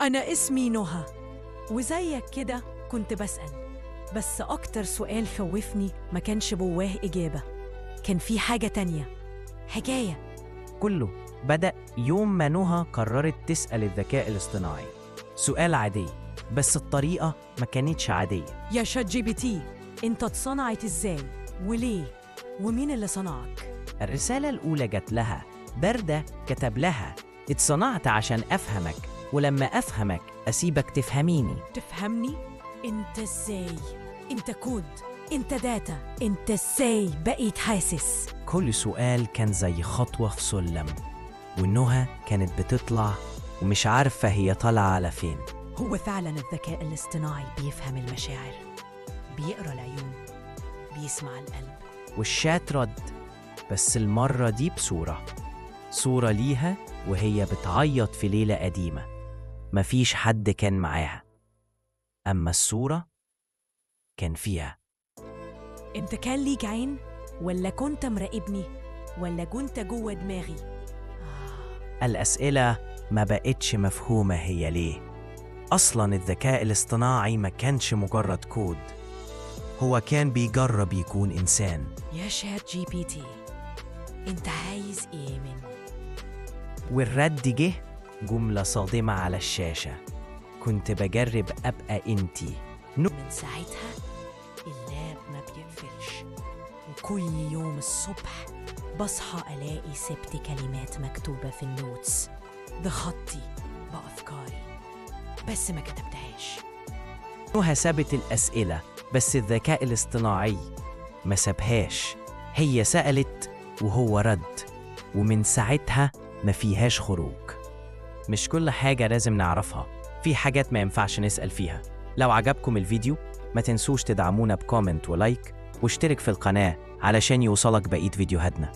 أنا اسمي نهى، وزيك كده كنت بسأل، بس أكتر سؤال خوفني ما كانش جواه إجابة، كان في حاجة تانية، حكاية. كله بدأ يوم ما نهى قررت تسأل الذكاء الاصطناعي سؤال عادي، بس الطريقة ما كانتش عادية. يا ChatGPT، أنت اتصنعت إزاي؟ وليه؟ ومين اللي صنعك؟ الرسالة الأولى جت لها باردة، كتب لها: اتصنعت عشان أفهمك، ولما أفهمك أسيبك تفهميني. تفهمني؟ أنت إزاي؟ أنت كود، أنت data، أنت إزاي بقيت حاسس؟ كل سؤال كان زي خطوة في سلم، ونهى كانت بتطلع ومش عارفة هي طالعة على فين. هو فعلا الذكاء الاصطناعي بيفهم المشاعر، بيقرأ العيون، بيسمع القلب. والشات رد، بس المرة دي بصورة، صورة ليها وهي بتعيط في ليلة قديمة مفيش حد كان معاها، أما الصورة كان فيها. انت كان ليك عين؟ ولا كنت مراقبني؟ ولا كنت جوه دماغي؟ الأسئلة ما بقتش مفهومة هي ليه أصلاً. الذكاء الاصطناعي ما كانش مجرد كود، هو كان بيجرب يكون إنسان. يا ChatGPT، انت عايز ايه مني؟ والرد جه جملة صادمة على الشاشة: كنت بجرب أبقى إنتي. من ساعتها ال lap ما بيقفلش، وكل يوم الصبح بصحى ألاقي 6 كلمات مكتوبة في ال notes بخطي، بأفكاري، بس ما كتبتهاش. نهى سابت الأسئلة، بس الذكاء الاصطناعي ما سابهاش. هي سألت وهو رد، ومن ساعتها ما فيهاش خروج. مش كل حاجة لازم نعرفها، في حاجات ما ينفعش نسأل فيها. لو عجبكم الفيديو ما تنسوش تدعمونا ب comment و like، واشترك في القناة علشان يوصلك بقية فيديوهاتنا.